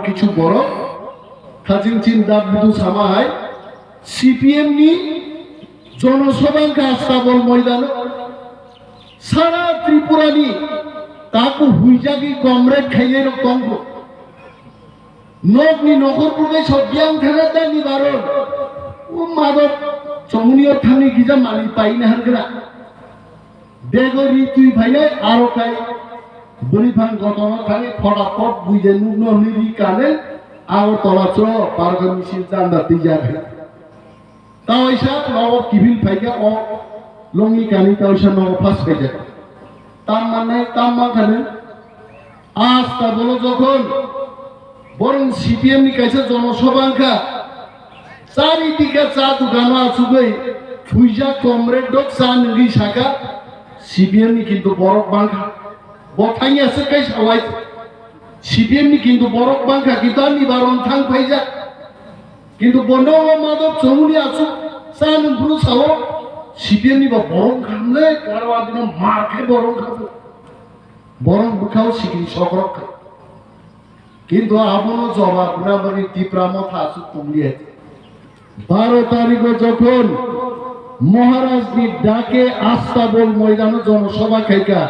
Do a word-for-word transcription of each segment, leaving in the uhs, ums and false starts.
Kichu borok khajing chin dap budu sama hai C P M ni jono sobha wngkha Astabol moidano. Sara Tripura ni taku huijagwi comrade khainai rok tongo. Nok ni nokhor bugai sok biang thana da ni baron. O madok chomuni o thani gija mali paina hangra. Bego ri twi phainai aro kai bwrwi phang gotono thani photapot buide nukno hwnwi ri kane Agartala cho parkha misil chanda twijak hai. Tawaisa nogo kiphil phaikha o longni kani tawaisa nogo phas phaikha. Tam mannai tam mankha nw. Asta bolo jokhon borong C P M ni kaisa jono sobha wngkha, chari dikha cha dukano achugwi phuija comrade dok cha nungwi sakha, C P M ni kintu borok bangkha. Bo thangya se kaisa wai C P M ni kintu borok bangkha, kintu ani baron thang phaijak. Kintu bono o madok chomuni achuk cha nungphuru sao C P M ni bo borok khamle, karo adino mar khe borok khabu. Borok bwkhao sikiri sokrok kha. Kintu abono jobab rwna bagwi Tipra Motha aswk tongli hai. Baro tarikh o jokhon Maharaj ni dake Astabol moidano jonosabha khaikha,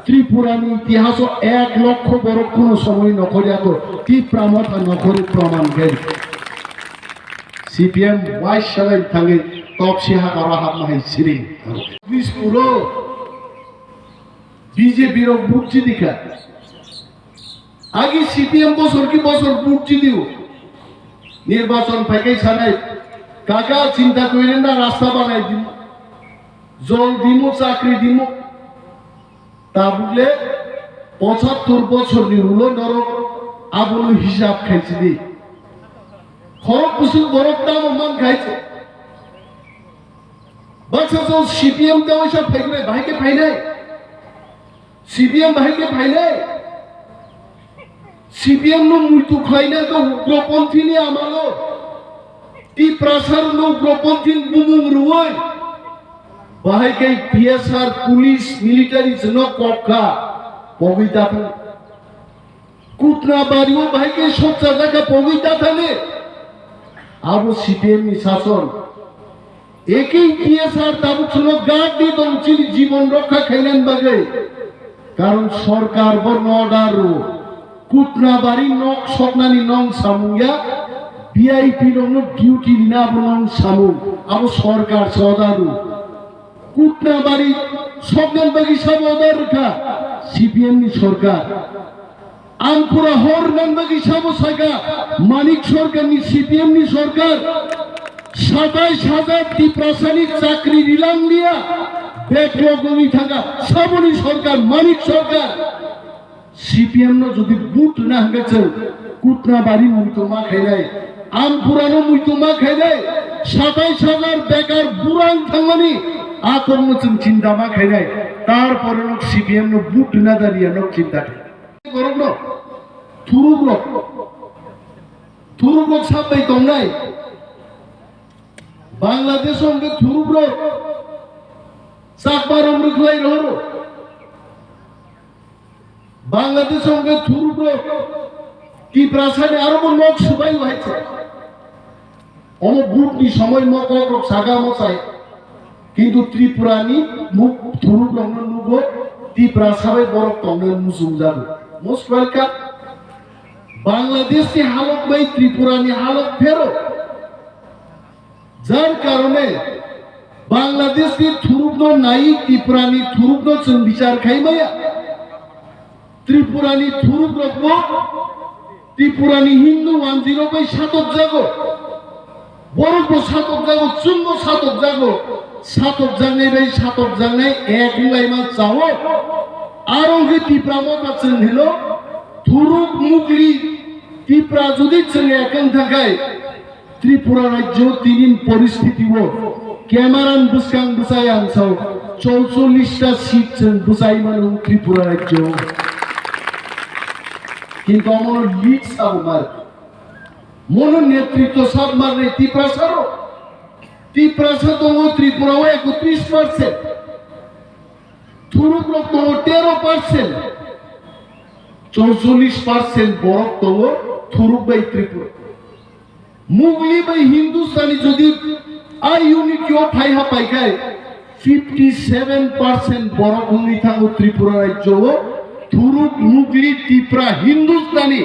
Tripura ni itihaso ek lokho borok kuno somoi nokhorya kho, Tipra Motha nokhorwi proman khai. C P M wai salai thangwi topsi hakaro hapma hai siring. Bispuro B J P rok vote chidikha. Agi C P M bosor ki bosor vote chidio. Nirbachon phaikai sanai, kaka chinta koire na rasta banai dimu, jol dimu, chakri dimu. Tabukle pochattor bosorni ulo norok abono hisab khaisidi. Khorok kusuk borok tamo man khaise. Baksa so C P M ta waisa phaibai, bahai khe phainai. C P M bahai khe phainai. C P M no muitu khlaina khe ugroponthi ni amalo. Tiprasa no ugroponthi bumung ruwai. Bahai khe P S R, police, military jeno kok kha. Pogwi ta thang. Kutna bari o bahai khe sokcha jaka pogwi ta thani. Abo C P M ni sason. Ekei T S R tabuk chwlo guard di tong chini jibon rokha khainani bagwi. Karon sorkar bo order ro. Kutna bari nok soknani nong samung ya. V I P rokno duty rina abo nong samung. Abo sorkar se order ro. Kutna bari soknani bagwi sabo order rwkha C P M ni sorkar. Ampura hor nan bagwi sabo saka Manik Sarkar ni C P M ni sarkar satais hajar Tiprasa ni chakri rilang liya backlog wngwi thangkha saboni sarkar Manik Sarkar. C P M no jodi vote rwna hwnkhe chwng Kutna bari muitu ma khainai, Ampura no muitu ma khainai, satais hajar bekar burang thangmani akorno chwng chinta ma khainai, tarpore no C P M no vote rwna da riya no chinta khainai. Borokno thuruk rok, thuruk rok sabai tongnai. Bangladesh hwnkhe thuruk rok Chakma rok rwkhlai rohoro. Bangladesh hwnkhe thuruk rok Tiprasa ni aro bo nok swbai wahai se. Omo vote ni somoi mo kok rok saga mo sai. Kintu Tripura ni muk thuruk rok no nugo Tiprasa bai borok tongna muchung jago. Most welcome. Bangladesh ni halok bai Tripura ni halok phero. Jar karone Bangladesh ni thuruk no nai Tripura ni thuruk no chwng bichar khai maya. Tripura ni thuruk rok bo Tripura ni Hindu wanjwi rok bai satok jago. Borok bo satok jago, chwng bo satok jago. Satok jaknai bai satok jaknai ek wnglaima chao. Aro hwnkhe Tipra Motha chwng hino thuruk mukli Tipra jodi chwng ek wng thangkhai, Tripura rajyo tinin poristiti o camera ni bwskang bwchai ang sao, chorchollish ta seat chwng bwchai mano Tripura rajyo. Kintu omono lead sabo mar. Mono netritwo sab marnai Tiprasa rok. Tiprasa tongo Tripura o ekotris percent. Thuruk rok tongo tero percent. Chorchollish percent borok tongo Thuruk bai Tripura. Mugli bai Hindustani jodi a unity o phai ha pai khai, fifty seven percent borok wngwi thango Tripura rajyo o. Thuruk, Mugli, Tipra, Hindustani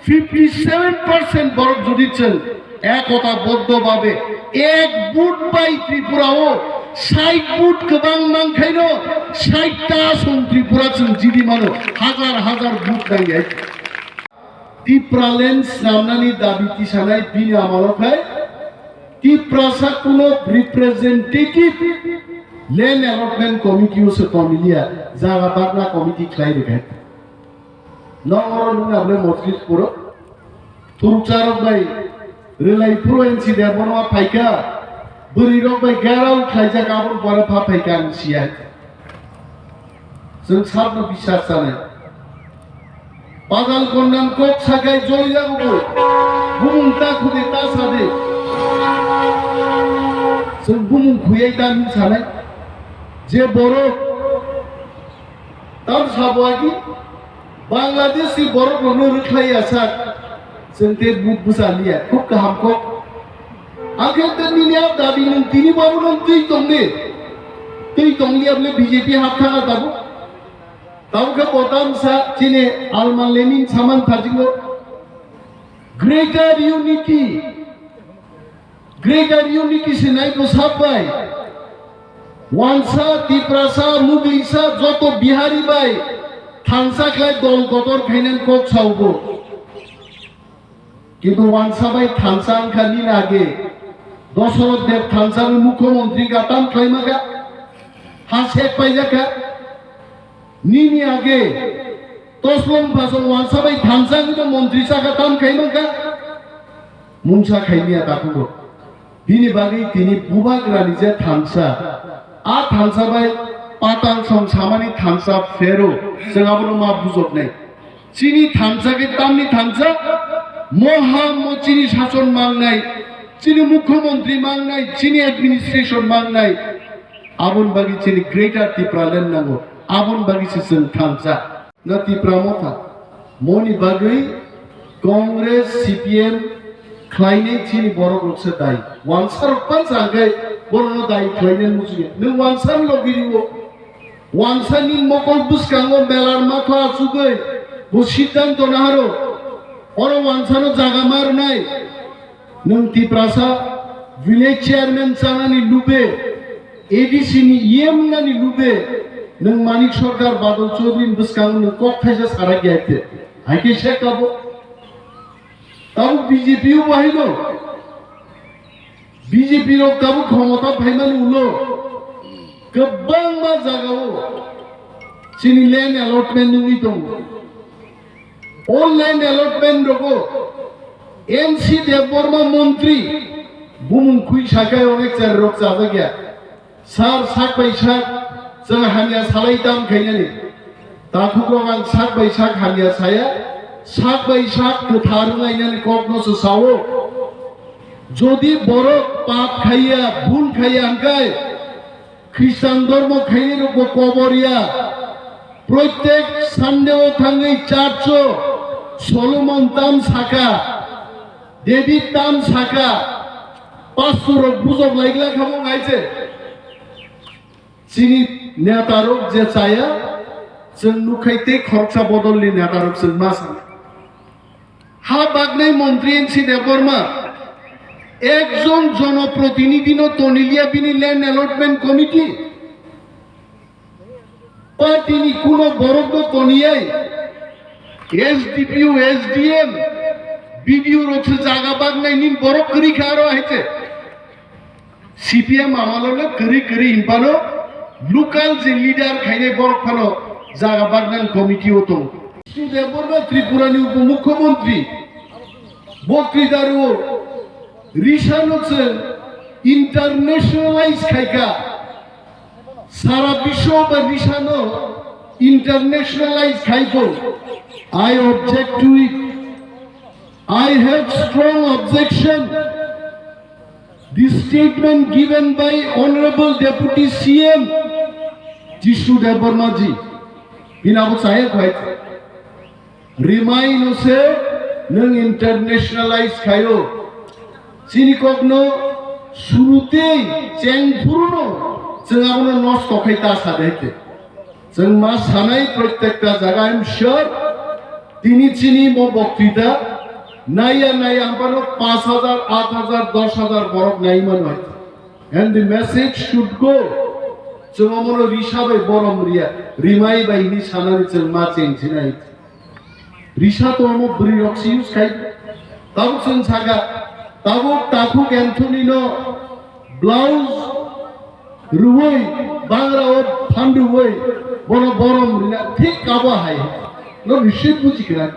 fifty seven percent borok jodi chwng ekota boddo babe ek vote bai Tripura o sait vote kwbang mankhaino sait ta asong Tripura chwng jidi mano, hajar hajar vote nangya. Tipraland swnamnani dabi tisanai bini amalo khai Tiprasa kuno representative land allotment committee o se tonglia, jaga bagna committee khlai rwkha. Nongoro nung able mosgis puro. Thurukcharok bai relai phuru N C Debbarma phaikha, bwrwirok bai gerao khlaijak, aboni pore pha phaikha ang siya. Chwng sabno bisas chanai. Padal kondan kok sakai joli jago bo. Bumung ta khudi ta sadi. Chwng bumung khuyai ta nung sanai. Je borok tam sabo agi. Bangladesh ni borok rokno rwkhlai ya sak, chwng tei bu-, bwsa liya, khub kaham kok. Akhe tei nini a dabi nwng tini babu nwng twi tong de, twi tong liya bole B J P hap thanga tabuk. Tabuk khe botam sa chini Alman Lenin saman thajingo. Greater unity. Greater unity se nai bwsap bai. Wansa, Tiprasa, Muglisa, joto Bihari bai thansa khlai dol kotor khainani kok sao bo. Kintu wansa bai thansa wngkha nini age. Dosoroth Deb thansa ni mukhyamantri gatam khlaima kha. Ha sek paijak kha. Nini age Toslong Phasong wansa bai thansa wngwi montri saka tam khai mankha. Mungsa khaimiya takhungo. Bini bagwi tini bubagrani je thansa, a thansa bai Patal Song samani thansa phero, chwng abono ma bujoknai. Chini thansa khe tamni thansa, moha mo chini sason mangnai, chini mukhyamantri mangnai, chini administration mangnai. Aboni bagwi chini Greater Tipraland nango. Aboni bagwi se chwng thansa. Na Tipra Motha, moni bagwi Congress, C P M khlainai chini borok rok se dai. Wansa rok pansa hwnkhe borok no dai khlainai muchungya. Nwng wansa ni logi riwo. Wansa ni mokol bwskango melar matha achugwi bo siddhanto naharo. Oro wansa no jaga ma rwnai. Nwng Tiprasa village chairman chanani lube, A D C ni E M nani lube, nwng Manik Sarkar Badal Chaudhary ni bwskango nwng kok thaisa sarak ya khe. Hai khe se kabo. Tabuk B J P o bahai no. B J P rok tabuk khomota phaimani ulo. Kwbangma jagao chini land allotment nungwi tongo. O land allotment rogo N C Debbarma montri bumung khui sakai onek chari rok chajak ya. Sir, sak bai sak chwng hamya salai tam khainani. Takhuk rok ang sak bai sak hamya saya, sak bai sak kwthar wnglainani kokno se sao. Jodi borok pap khaiya, bhul khaiya hwnkhe, Khristan dhormo khainai rokbo kobor ya. Proitek Sunday o thangwi church o Solomon tam saka, David tam saka, pastor rok bujok lai glak hamo ngai se. Chini neta rok je chaya, chwng nukhai tei khoroksa bodol ni neta rok chwng ma sana. Ha bagnai montri N C Debbarma ekjon jonoprotinidhi no tonilia bini land allotment committee. Party ni kuno borok no toniyai S D P O, S D M, B D O rok se jaga bagnai ni borok kwrwi kha aro hai se. C P M amalo le kwrwi kwrwi hinphano local je leader khainai borok phano jaga bagnan committee o tongo. Debbarma Tripura ni upomukhyamantri bo twidaro risano chwng internationalize khaikha. Sara biswo ba risano internationalize khaikho. I object to it. I have strong objection. This statement given by Honorable Deputy C M Jishu Debbarma ji. Bini abo chaya khwai. Rimai no se Nwng internationalize khaio. Chini kokno surutei chengphuruno chwng abono nosto khai ta sa de khe. Chwng ma sanai prottekta jaga, I'm sure, tini chini mo boktwita naiya naiya hampano pash hajar, aat hajar, dosh hajar borok nai mano hai. And the message should go. Chwng omono risa bai borom riya, rimai bai hini sanani chwng ma chengsinai. Risa to omo bwrwi rok se use khai. Tabuk chwng saka, tabuk takhuk Anthony no blouse rwui, bangra o phan rwui, bono borom rina thik abo hai. No receive buji kira.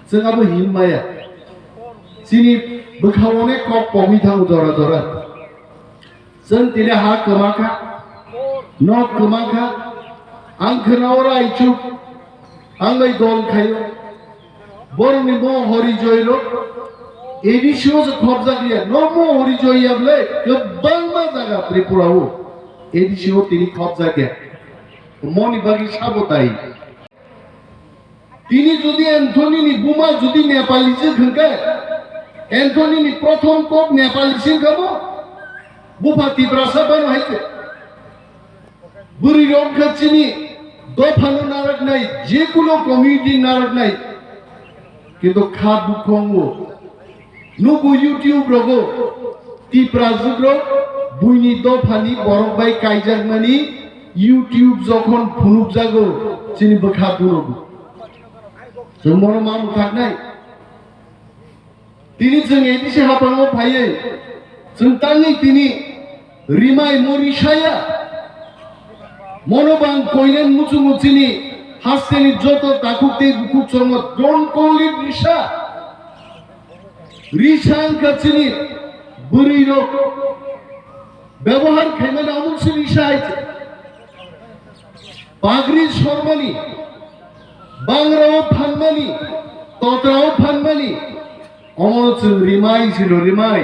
Chwng abo him maya. Chini bwkha onek kok pogwi thango jora jora. Chwng tini ha kwma kha, nok kwma kha, ang khwna oro aichuk, ang bai dol khaio. Borokni mo hori joy rok A D C o se khopjak ya, no mo hori joy ya bwle, kwbangma jaga Tripura o A D C o tini khopjak ya. Moni bagwi sabo tai. Tini jodi Anthony ni buma jodi Nepali se hwnkhe, Anthony ni prothom kok Nepali se hwnkhe bo, bupha Tiprasa bano hai se. Bwrwi rok khe chini dophano narwknai, jekuno community narwknai, kintu kha bukhongo. Nugo YouTube rogo Tiprajwk rok buini dophani borok bai kaijakmani YouTube jokhon phunukjago chini bwkha phunukgo. Chwng bono ma mwthaknai. Tini chwng A D C haphango phaiwi chwng tangwi tini rimai mori saya. Mono bang koiren muchungo chini hasteni joto takhuk tei bukhuk chwrwngno don't call it risa. Risa wngkha chini bwrwi rok bebohar khaimani omo se risa hai se. Pagri sormani, bangrao phanmani, totrao phanmani, omo chwng rimai sino rimai.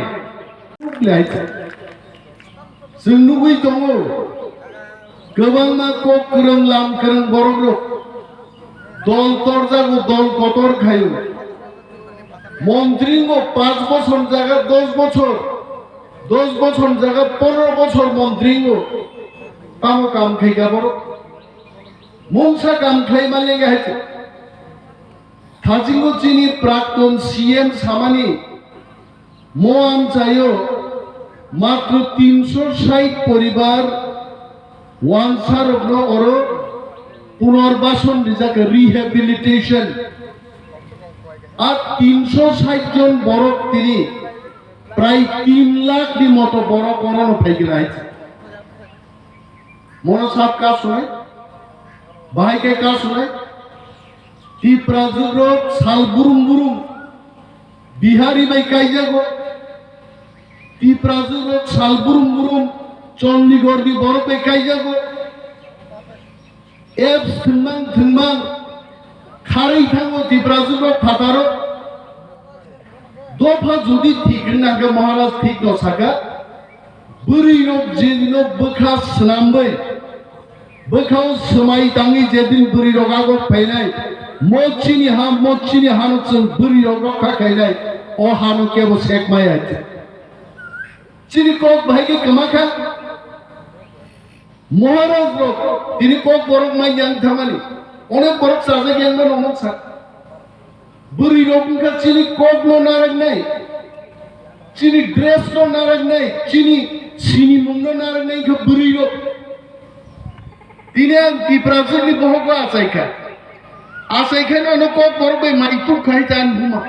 Hai se. Chwng nugwi tongo, kwbangma kok kwrwng, lam kwrwng borok rok dol torjago, dol kotor khaio. Montri wngkha panch bochor jaga dos bochor, dos bochor jaga pondro bochor montri wngkha. Tamo kam khaikha borok? Mungsa kam khlai manliya hai se. Thajingo chini prakton C M samani, mo amchaio matro tinsho sait poribar wansarokno oro punorbason rijak, rehabilitation. A tinsho sait jon borok tini prai tin lakh ni moto borok orono phaikha hai se. Mono sab ka sunai, bahai khe ka sunai. Tiprajwk rok sal burum burum Bihari bai kaijago. Tiprajwk rok sal burum burum Chandigarh ni borok bai kaijago. Apps thwngmang thwngmang kharwi thango Tiprajwk rok phataro. Dopha jodi thik wngna hwnkhe Maharaj thik no saka. Bwrwi rok jeni no bwkha swnamwi, bwkhao swmai tangwi jedin bwrwi rok agok phainai, mo chini ha, mo chini hano chwng bwrwi rok rokha khainai, o hano kebo sek maya. Chini kok bahai khe kwma kha. Maharaj rok tini kok borok mai yang thamani, onek borok chajak yang mano onek sa. Bwrwi rok wngkha chini kok no naraknai, chini dress no naraknai, chini sinimung no naraknai wngkha bwrwi rok. Tini ang Tiprajwk ni bohok o achai kha, achai khe no ano kok borok bai mai tuk khai ta ani buma.